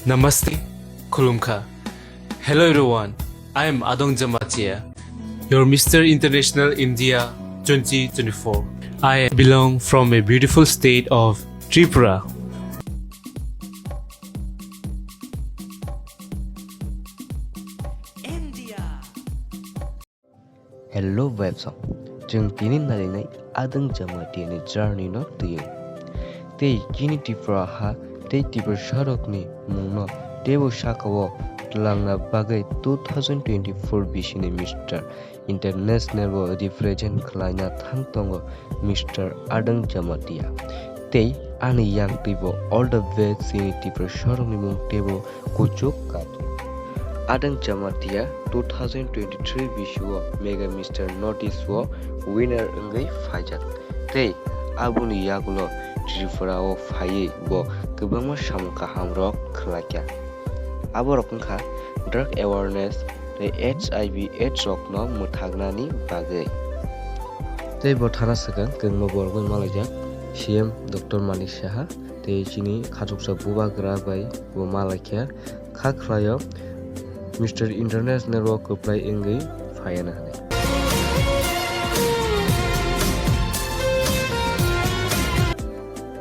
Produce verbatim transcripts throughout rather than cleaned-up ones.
Namaste, Khulumkha. Hello everyone, I am Adong Jamatia, your Mister International India twenty twenty-four. I belong from a beautiful state of Tripura. Hello websong, chwng tini narinai Adong Jamatia ni journey no twiwi. Tei chini Tripura ha tei Tiprasarok ni mung no teibo saka o twlangna bagwi two thousand twenty-four bisini Mister International o represent khlaina thang tongo Mister Adong Jamatia. Tei ani yang twibo all the best chini Tiprasarok ni mung teibo kuchuk katu. Adong Jamatia two thousand twenty-three bisio Mega Mister North East o winner wngwi phaijak. Tei aboni yagulo Tripura o phaiwi bo kwbangma samung kaham rok khlaikha. Aborok wngkha drug awareness tei H I V AIDS rokno mwthagnani bagwi. Tei bo thana swkang kwbangma borokno malaijak C M Doctor Manik Saha tei chini khachuksa bubagra bai bo malaikha. Kha khlaio Mister International o kwplai wngwi phaiana hwnwi.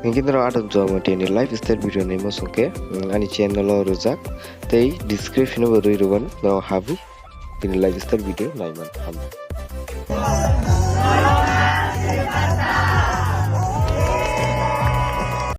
Hinkhe norok Adong Jamatia ni lifestyle video naima songkhe, mm, ani channel o rwjak tei description o bo rwi rwban norok habwi bini lifestyle video naiman hambai.